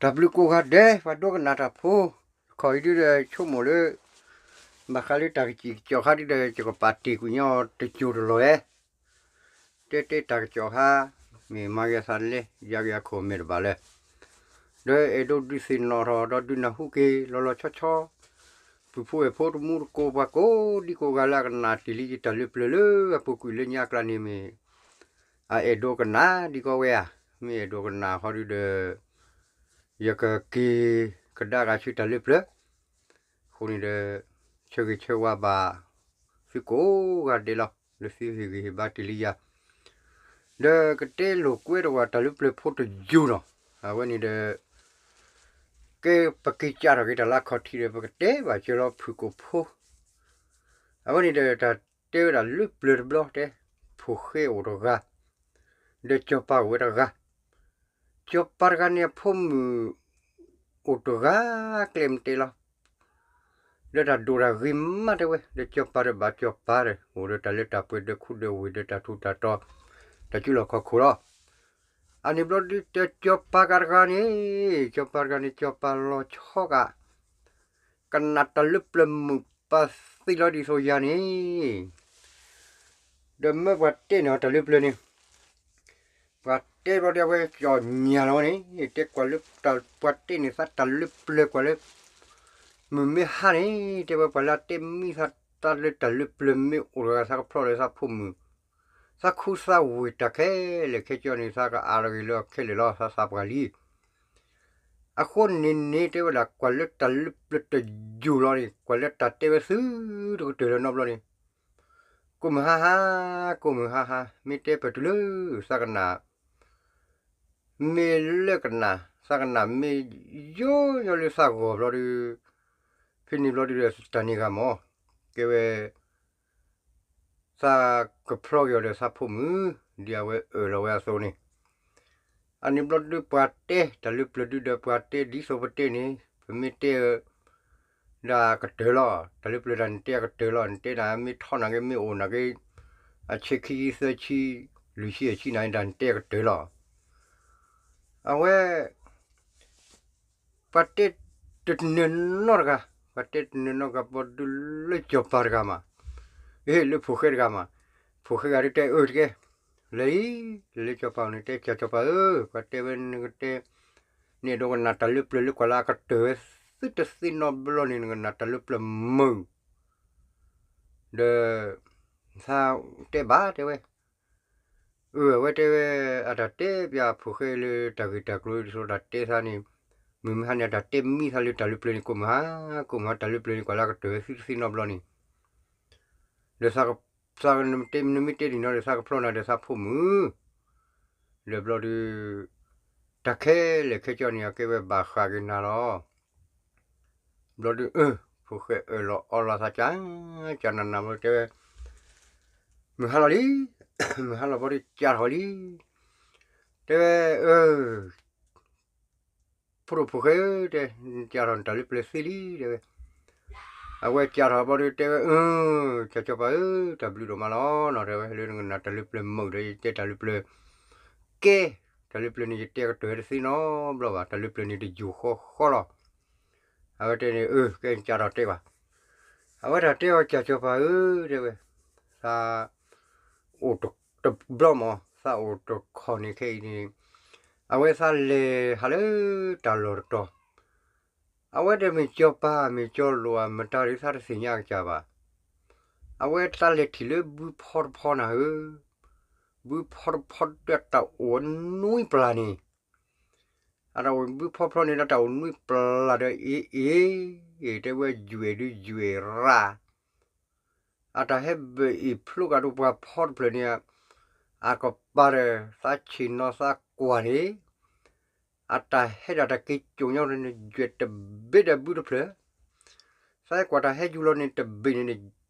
တၢ်ဘျုးကိးဂၤဒဲး ပှၤဒိကနၣ်တၢ်ဖိ, တခီအံၤဒုဒီးဆိကမိၣ်လၢ ဘၣ်ဃးလၢတၢ်ကစံၣ်ကစီၣ်ခါဒုဒီး ယကပာ်တ့ၢ်ကွံာ်ညီတစိၤတလီၢ်ဧါ. တဲတဲတၢ်ကစီၣ်ခါ မ့ၢ်မၤဂ့ၤသးလဲၣ် ယၤဂ့ၤအခိၣ်မဲာ်တဘၣ်လၢ ဒီးအဲၣ်ဒိးဒုးသ့ၣ်နီၣ်ထီၣ်ဒီးဒုးနၢ်ဟူက့ၤလီၤလီၤဆီဆီ ပုၢ်ဖိဝဲၢ်ဖိတမူတကိး ပှၤကိးဒံကိးဂၤလၢအကနၣ်တ့ၢ်လံယတၢ်လၢပျၢၤလၢအပူၤကွံာ်လၢညါအကျါန့ၣ်မ့ၢ် အအဲၣ်ဒိးကနၣ်ဒံးကီးဝဲဧါ. မ့ၢ်အဲၣ်ဒိးကနၣ်ဃီဒုဒီး ယကက့ၤကဒါဂၤဆူတၢ်လၢပျၢၤ အဃိန့ၣ်ဒီး ဆၢဂ့ၤဆၢဝါဘၣ်သုကိးဂၤဒဲးလီၤ လၢသုဟ့ၣ်ဂံၢ်ဟ့ၣ်ဘါတ့ၢ်လံယၤ ဒီးကတဲလိာ်ကွဲတဝဲတၢ်လၢပျၢၤဖိတယုၢ်နီၤ. အဝဲန့ၣ်ဒီး ကဲပက့ၤကးထီၣ်က့ၤတၢ်လၢခီၣ်ထံးဒီး ပကတဲဘၣ်စၢၤလီၤဖုၣ်ကိာ်ဖိ အဝဲန့ၣ်ဒီးတၢ်တဲဝဲဒၣ်လၢပျၢၤတဘျီတဲ ဖိၣ်ဃဲအိၣ်တဂၤ ဒီးစီၤပၤအိၣ်ဝဲတဂၤ စီၤပၤတဂၤန့ၣ် အဖိမုၣ်အိၣ်တဂၤ ကျဲမ့ၢ်တဲလီၤ ဒီးတၢ်ဒိၣ်တၢ်ဂ့ၤမးတဲဝဲ ဒီးစီၤပၤဒီးဘၣ်စီၤပၤဒီး အိၣ်ဒီးတၢ်လၢတၢ်ပှဲၤဒီးခူဒီးဝ့ၢ်ဒီးတၢ်ထူးတၢ်တီၤ တၢ်စုလီၢ်ခီၣ်ခိၣ်လီၤ. အန့ၣ်ဘျီဒုတဲစီၤပၤဂၤတဂၤန့ၣ် စီၤပၤတဂၤန့ၣ် စီၤပၤလီၤဆီဂၤ ကနၣ်တၢ်လၢပျၢၤမုာ်ပၢ်သံလီၤဒ်သိးယၤန့ၣ် ဒီးမၢပှၤတဲန့ၢ်အီၤတၢ်လၢပျၢၤန့ၣ် ပှၤတဲဘျီဒီးအဝဲကၠီၣ်ညါလီၤဝဲန့ၣ် တဲကွၢ်လၢတၢ်ပှၤတဲန့ၢ်သးတၢ်လၢပျၢၤကွၢ်လၢ မုၢ်မ့ၢ်ဟါန့ၣ် တဲဝဲပှၤလၢအတဲမံသးတၢ်လၢတၢ်လၢပျၢၤမ့ၢ်အိၣ်တဂၤသးကဖျီဒီးသးဖိမုၣ် သးခူသးဝ့ၢ်တၢ်ခဲလၢာ်ခဲဆ့န့ၣ် သးကအါတဂ့ၤလၢအခဲလၢာ်လီၤ သးသးပှၢ်လံ အဃိန့ၣ်န့ၣ် တဲဝဲဒၣ်ကွၢ်လၢတၢ်လၢပျၢၤတယုၢ်လီၤန့ၣ် ကွၢ်လၢတၢ်တဲဝဲသုတကတၢၢ်လၢၤနီတဘျီန့ၣ် ကိးမုၢ်ဟါဟါ ကိးမုၢ်ဟါဟါ မ့ၢ်တဲပတုၤလၢ သးကနၣ် မ့ၢ်လၢကနၣ် သးကနၣ်မ့ၢ်ယိယိလၢသးဂီၢ်ဘျီဒု ဖဲန့ၣ်ဘျီဒုဒီးတၢ်န့ၢ်ဂၤမၢ် ကဲဝဲ သးကဖျီက့ၤအီၤဒီးသးဖိမုၣ် ဒ်အဝဲအၢၣ်လီၤဝဲအသိးန့ၣ် အန့ၣ်ဘျီဒုပှၤတဲ တၢ်လၢပျၢၤဒုဒီးပှၤတဲဒ်သိးပတဲန့ၣ် ပမ့ၢ်တဲ ဒၣ်ကတၢၢ်လီၤ တၢ်လၢပျၢၤဒၣ်နတဲအကတၢၢ်လီၤ နတဲဒၣ်မ့ၢ်ထီၣ်နာ်က့ မ့ၢ်အိၣ်နာ်က့ အဆံးခံဆံသၢဆံ လွံၢ်ဆံအဆံနာ်က့ ဒၣ်နတဲအကတၢၢ်လီၤ အဝဲ ပှၤတဲတနၢၤနီတဂၤ ပှၤတဲတနၢၤနီတဂၤ ဘျီဒုလၢစီၤပၤတဂၤမး အ့ လၢဖိၣ်ဃဲတဂၤမး ဖိၣ်ဃဲဂၤဒုတဲအၢတကဲ လဲၤအံၤ လဲၤလၢစီၤပၤန့ၣ် တဲကၢ်စီၤပၤဧၢ ပှၤတဲဝဲနကတဲ နအဲၣ်ဒိးကနၣ်တၢ်လၢပျၢၤလၢကွၢ်လၢအကတၢၢ်ဝဲသုတသ့နီတဘျီန့ၣ် နကနၣ်တၢ်လၢပျၢၤမုာ် ဒီး သးတဲဘၣ်တဲဝဲ အဝဲတဲဝဲ အတၢ်တဲပၠးဖိၣ်ဃဲလၢတၢ်ဂ့ၢ်တၢ်ကျိၤဒ်သိးတၢ်တဲသးန့ၣ် မုၢ်မ့ၢ်ဟါန့ၣ် အတၢ်တဲမံသးလၢတၢ်လၢပျၢၤန့ၣ် ကိးမုၢ်ဟါ ကိးမုၢ်ဟါတၢ်လၢပျၢၤန့ၣ် ကွၢ်လၢအကတၢၢ်ဝဲသုတသ့နီတဘျီန့ၣ် ဒီး နမ့ၢ်တဲဒ်နီၤဒီး သးကဖျီနၤဒီးသးဖိမုၣ် ဒီးဘျီဒု တၢ်ခဲလၢာ်ခဲဆ့န့ၣ် အကဲဝဲဘၣ်ဃးက့ၤနၤလီၤ ဘျီဒု အၢ ဖိၣ်ဃဲအၢၣ်လီၤအီလီၤသးကၢ် ကၢ်နးနးဘျီတဲဝဲ မုၢ်ဟါလီၤလံ မုၢ်ဟါလီၤဘျီဒုကၢ်ထီၣ်လံ တဲဝဲ အၢ ဖိဒိၣ်ဖိၣ်ဃဲဧၢ တဲ ကၢ်ထီၣ်နတၢ်လၢပျၢၤသ့လံ တဲဝဲ အဝဲကၢ်ထီၣ်ဘျီဒုတဲဝဲ အၢ ကၢ်စီၤပၤဧၢ တၢ်ဘျုးဒိၣ်မးလီၤနီၤ တဲဝဲ လၢနကနၣ်တၢ်လၢပျၢၤမုာ်ဒီး ယတဲတၢ်လၢပျၢၤ ကဲ တၢ်လၢပျၢၤန့ၣ် ယတဲကတၢၢ်ဝဲတသ့နီတဘျီဘၣ် တၢ်လၢပျၢၤန့ၣ်တယူၢ်ဃီဃီလီၤ အဝဲတဲန့ၣ် အၢ ကဲကၢ်ထီၣ်တဲဘၣ် အဝဲတၢ်တဲအီၤ ကၢ်စီၤပၤဧၢ တဲဝဲ သး အိၣ်တဘျီမး သးအိၣ်တခီၣ်န့ၣ်ခဲအံၤန့ၣ် အဝဲသးလဲၤဟးလၢတၢ်လီၢ်တတီၤ အဝဲတမ့ၢ်စီၤပၤ မ့ၢ်စီၤလိာ်ဧါ မတၤဒုးသးတသ့ၣ်ညါကစၢ်ဘၣ် အဝဲသးလဲၤထံၣ်လၢဘုဖီတဖီနၤဧၢ ဘုဖီတဖီဒီးတၢ်အိၣ်နွံပျၢ်န့ၣ် အတၢ်အိၣ်ဘုဖီဖီန့ၣ်ဒီးတၢ်အိၣ်နွံပျၢ်ဒီးအ့ၣ်အ့ၣ် တဲဝဲယွဲၣ်ဒုယွဲၣ်ရၣ် အတၢ်ဟဲဘၢၣ်အ့ၣ်ဖျိကဒီးပှၤဖီတဖျၢၣ်န့ၣ် အကပၤဒီးသးဆ့ၣ်နီၤသးကွၢ်န့ၣ် အတၢ်ဟဲဒၣ်တၢ်က့ၤစိာ်ညီန့ၣ် ယွဲၣ်တဘ့ၣ်ဒီးဘုတဖျၢၣ် သးဟဲကွၢ်တၢ်ဟဲယူၤလီၤန့ၣ် တဘ့ၣ်န့ၣ်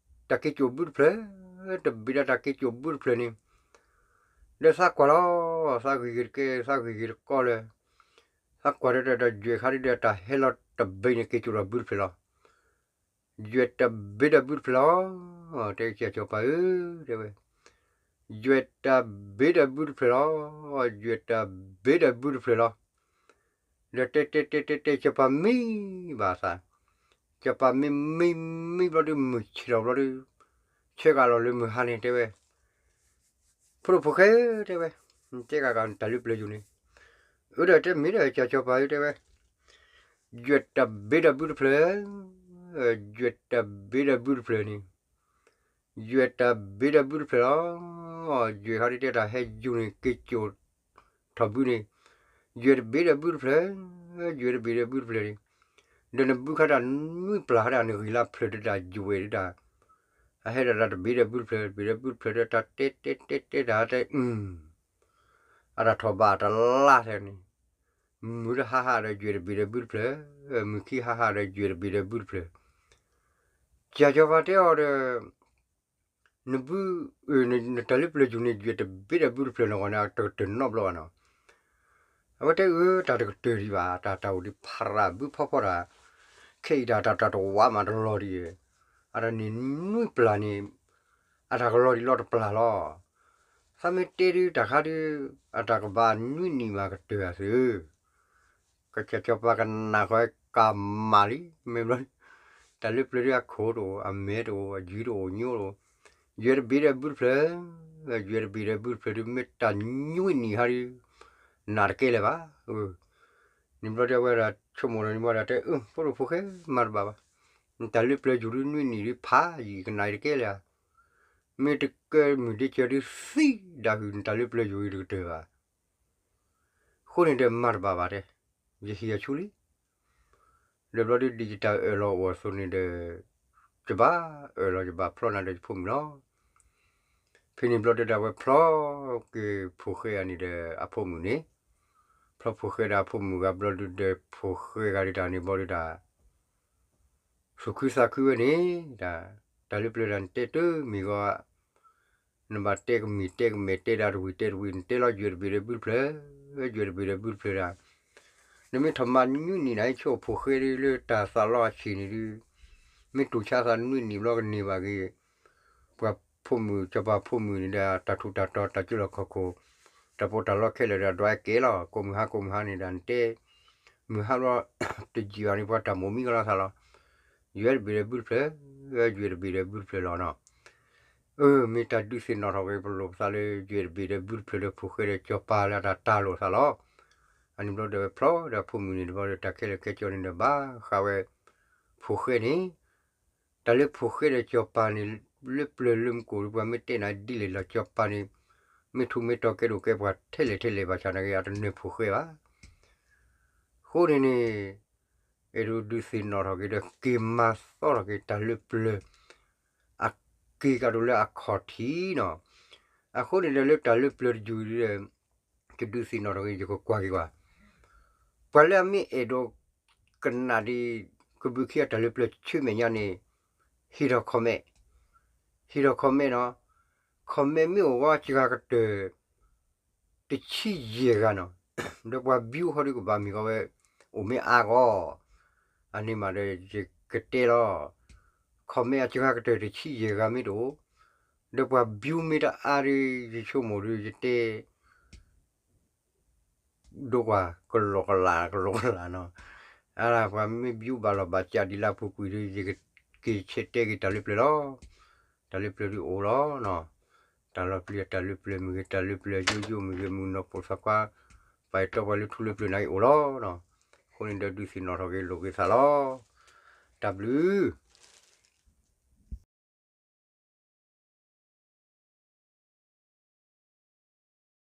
တၢ်က့ၤစိာ်ဘုတဖျၢၣ် တဘ့ၣ်ဒီးတၢ်က့ၤစိာ်ဘုတဖျၢၣ်န့ၣ် ဒီးသးကွၢ်လီၤ သးဂံၢ်ဂ့ၤတကဲ သးဂံၢ်ဂ့ၤတကီလၢ သးကွၢ်ဒီးတၢ်ယွဲၣ်ခါဒ်ဒီးတၢ်ဟဲလီၤတဘ့ၣ်န့ၣ် က့ၤစိာ်ဒီးဘုတဖျၢၣ်လီၤ ယွဲၣ်တဘ့ၣ်ဒီးဘုတဖျၢၣ်လီၤ တဲကၢ်စီၤပၤဧၢ တဲဝဲ ယွဲၣ်တဘ့ၣ်ဒီးဘုတဖျၢၣ်လီၤ ယွဲၣ်တဘ့ၣ်ဒီးဘုတဖျၢၣ်လီၤ ဒီးတဲတဲတဲတဲတဲ စီၤပၤမံဘၣ်သး, စီၤပၤမံမံမံဘျီဒုး မုၢ်ဆ့ၣ်ထီၣ်ဘျီဒုး, ဆၢကၤလီၤလၢမုၢ်ဟါန့ၣ်တဲဝဲ, ဖိဒိၣ်ဖိၣ်ဃဲဧၢ တဲဝဲ, တဲကၤကၤတၢ်လၢပျၢၤယူၤန့ၣ်, အၢဒီးတဲမ့ၢ်ဒီး ကၢ်စီၤပၤဧၢ တဲဝဲ, ယွဲၢ်တဘ့ဒီးဘုတဖျၢၣ်, ယွဲၢ်တဘ့ဒီးဘုတဖျၢၣ်န့ၣ်, ယွဲၢ်တဘ့ဒီးဘုတဖျၢၣ်လီၤ. ယွဲၢ်ဟီဒ်တဲတၢ်ဟဲယူၤန့ၣ် က့ၤစိာ်ထီၣ်ဘုန့ၣ်, ယွဲၢ်တဘ့ဒီးဘုတဖျၢၣ်, ယွဲၢ်တဘ့ဒီးဘုတဖျၢၣ်န့ၣ်, ဒီးနဘုခါတၢ်နွံပျၢ်ဟီဒၣ် နဂံၢ်လၢဖျၢၣ်ဒၣ် ယွဲၢ်ဒၣ်, အဟဲဒၣ်တၢ်တဘ့ဒီးဘုတဖျၢၣ် တဘ့ဒီးဘုတဖျၢၣ်ဒီးတၢ်တဲတဲတဲတဲတၢ်တဲ အတၢ်ထီၣ်ဘၣ်အတလါထဲန့ၣ်, မုၢ်တဟါဟးဒီးယွဲၢ်တဘ့ဒီးဘုတဖျၢၣ်, မုၢ်ခံဟါဟးဒီးယွဲၢ်တဘ့ဒီးဘုတဖျၢၣ်, ကၢ်စီၤပၤတဲအီၤဒီး, နဘု, နတၢ်လၢပျၢၤယူၤန့ၣ် ယွဲၢ်တဘ့ဒီးဘုတဖျၢၣ်နီၢ်ဂီၢ်န့ၣ် တကတၢၢ်နီတဘျီဘၣ်နီၤ. အဝဲတဲအၢ တၢ်တကတၢၢ်ဒံးဘၣ် တၢ်တၢ်အိၣ်ဒံးဖးရၣ်ဘုဖီဖီတၢ်, ခဲအံၤတၢ်တၢ်တဝးမးတလီၤဒံး, အတၢ်န့ၣ်နွံပျၢ်န့ၣ်, အတၢ်ကလီၤဒံးလီၤတပျၢ်လီၤ. သးမ့ၢ်တဲဒုးတၢ်ခါဒုး, အတၢ်ကဘၣ်နွံနံၣ်မးကတၢၢ်အသု ကစၢ်စီၤပၤကနၣ်ဃီကမၣ်လံ မ့ၢ်ဘျီ, တၢ်လၢပျၢၤဒုးအခိၣ်တအိၣ် အမဲာ်တအိၣ် အယုၤတအိၣ်ညိတအိၣ်, ယွဲၢ်တဘ့ဒီးဘုတဖျၢၣ်, ယွဲၢ်တဘ့ဒီးဘုတဖျၢၣ်ဒုး မ့ၢ်တၢ်နွံနံၣ်ဟါဒုး, နၢ်တကဲလၢၤဘၣ်. န့ၣ်ဘျီဒုးအဝဲဒၣ်ဆိကမိၣ်ဒီးန့ၣ်ဘျီဒၣ်တဲ အၢ ဖိဒိၣ်ဖိၣ်ဃဲမၤတဘၣ်ဘၣ်, နတၢ်လၢပျၢၤယူၤဒုးနွံနံၣ်ဒုးဖးယံာ်ကနၣ်အံၤတကဲလၢၤဧါ, မ့ၢ်တကဲမုၢ်ဒ့စၢၤဒုးသံဒၣ်ဟုၣ် နတၢ်လၢပျၢၤယူၤအံၤတကတၢၢ်ဘၣ်. အဃိန့ၣ်ဒီးမၤတဘၣ်ဘၣ်တဲ, ယဟံၣ်အဆူလံ. ဒီးဘျီဒုးဒ်ယတၢ်အၢၣ်လီၤအီၣ်အသိးန့ၣ်ဒီး, ယဘၣ်အၢၣ်လီၤယဘၣ်ဖျီနၤဒီးယဖိမုၣ်လီၤ. ဖဲန့ၣ်ဘျီဒုးဒၣ်ဝဲဖျီက့ၤဖိၣ်ဃဲအန့ၣ်ဒီးအဖိမုၣ်န့ၣ်, ဖျီဖိၣ်ဃဲဒၣ်အဖိမုၣ်ဂၤဘျီဒုးဒီးဖိၣ်ဃဲဂၤဒုးတၢ်န့ၣ်ဘျီဒုးဒၣ် သူၣ်ခုသးခုဝဲန့ၣ်, တၢ်လၢပျၢၤဒၣ်နတဲတမံၤဂီၢ်, နဘၣ်တဲကမံၤတဲကမဲာ်တဲဒၣ်တဝံၤတဲတဝံၤ နတဲလီၤယွဲၢ်တဘ့ၣ်ဒီးဘုတဖျၢၣ်, ယွဲၢ်တဘ့ၣ်ဒီးဘုတဖျၢၣ်ဒၣ်, နမ့ၢ်ထီၣ်မၤနွံနံၣ်နၤ ဆိဖိၣ်ဃဲဒုးလၢတၢ်သးလီအဆံးန့ၣ်ဒုး, မ့ၢ်တူၢ်ဆါသးနွံနံၣ်ဘျီကန့ၢ်ဘၣ်က့ၤ ပှၤဖိမုၣ် စီၤပၤဖိမုၣ်န့ၣ်ဒီး တၢ်ထူးတၢ်တီၤ တၢ်ကၠိလီၢ်ခီၣ်ခိၣ်, တၢ်ပီးတၢ်လီခဲလၢာ်ဒီး ဒွးကဲလီၤ ကိးမုၢ်ဟါကိးမုၢ်ဟါန့ၣ်ဒီး နတဲ, မုၢ်ဟါဘျီ တယံာ်ဘၣ်န့ၣ် ပှၤတၢ်မိၣ်မံကလီၤသးလီၤ. ယွဲၢ်တဘ့ၣ်ဒီးဘုတဖျၢၣ်, ယွဲၢ်တဘ့ၣ်ဒီးဘုတဖျၢၣ်လီၤနီၤ. အၢ မ့ၢ်တၢ်ဒုးသ့ၣ်နီၣ်ထီၣ်က့ၤပလိာ်ပသးလၢ ယွဲၢ်တဘ့ၣ်ဒီးဘုတဖျၢၣ်ဒီးဖိၣ်ဃဲဒီးစီၤပၤလၢတၢ်တၢ်လိာ်သးလီၤ. အန့ၣ်ဘျီဒီးဝဲဖျီဒီးအဖိမုၣ်န့ၣ်တဘျီဒီး တၢ်ခဲလၢာ်ခဲဆ့န့ၣ်ဒီးဘၣ်ဃးဝဲ ဖိၣ်ဃဲန့ၣ် တၢ်လၢဖိၣ်ဃဲဒီးစီၤပၤန့ၣ် လၢပျၢၤလၢမူခိၣ်ဒီး ပှၤမ့ၢ်တဲနၤဒ်လဲၣ်လီၤ စီၤပၤန့ၣ် မ့ၢ်ထူမ့ၢ်တီၤကဲဒိၣ်ကဲပှၤထဲလဲၣ်ထဲလဲၣ်ဘၣ်ဆၣ်နာ်က့ အတနၢၤဖိၣ်ဃဲဘၣ်. အဃိန့ၣ်န့ၣ် အဲၣ်ဒိးဒုးသ့ၣ်နီၣ်ထီၣ်က့ၤဒီးက့ၤမၤသီထီၣ်က့ၤတၢ်လၢပျၢၤ အက့ၤကဒီးလၢအခီၣ်ထံးနီၤ. အဃိန့ၣ်ဒီးလၢတၢ်လၢပျၢၤတယုၢ်ဒီး ယဒုးသ့ၣ်နီၣ်ထီၣ်က့ၤ ယကကွၢ်က့ၤကွၢ် ပှၤလၢအမ့ၢ်အဲၣ်ဒိးကနၣ်ဒံး ကဘုးခံအတၢ်လၢပျၢၤဆူမဲာ်ညါန့ၣ် ဟ့ၣ်ထီၣ် comment, ဟ့ၣ်ထီၣ် comment နီၤ. comment မ့ၢ်အိၣ်ဝဲစှၤကတၢၢ် တဆံယဲၢ်ဂၤနီၤ. ဒီးပှၤ view ဟီဒုးကဘၣ်မ့ၢ်ကီဝဲ အိၣ်မ့ၢ်အါဂီၢ် အန့ၣ်မးဒီးယကတဲလီၤ. comment အစှၤကတၢၢ်တဆံယဲၢ်ဂၤမ့ၢ်တအိၣ် ဒီးပှၤ view မ့ၢ်တအါဒီး ယဆိကမိၣ်ဒီးယတဲ ဒိကွၢ် ကလီကလး ကလီကလးနီၤ. အပှၤမ့ၢ် view ဘၣ်လီၤဘၣ်စးဒံးလၢအပူၤကွံာ်ဒီး ယကက့ၤဆဲးတဲက့ၤတၢ်လၢပျၢၤလီၤ. တၢ်လၢပျၢၤဒုးအိၣ်လီၤနီၤ. တၢ်လီၤပျံၤတၢ်လၢပျၢၤမ့ၢ်ဂ့ၤ တၢ်လၢပျၢၤယိယိမ့ၢ်ဂ့ၤ မုၢ်နီၢ်ပိာ်သးခွါ ပာ်ယတီပှၤလၢထူလၢပျၢၤန့ၣ် အိၣ်လီၤနီၤ. အဃိန့ၣ်ဒီးဒုးသ့ၣ်နီၣ်ထီၣ်က့ၤလိာ်က့ၤသးလီၤ. တၢ်ဘျုး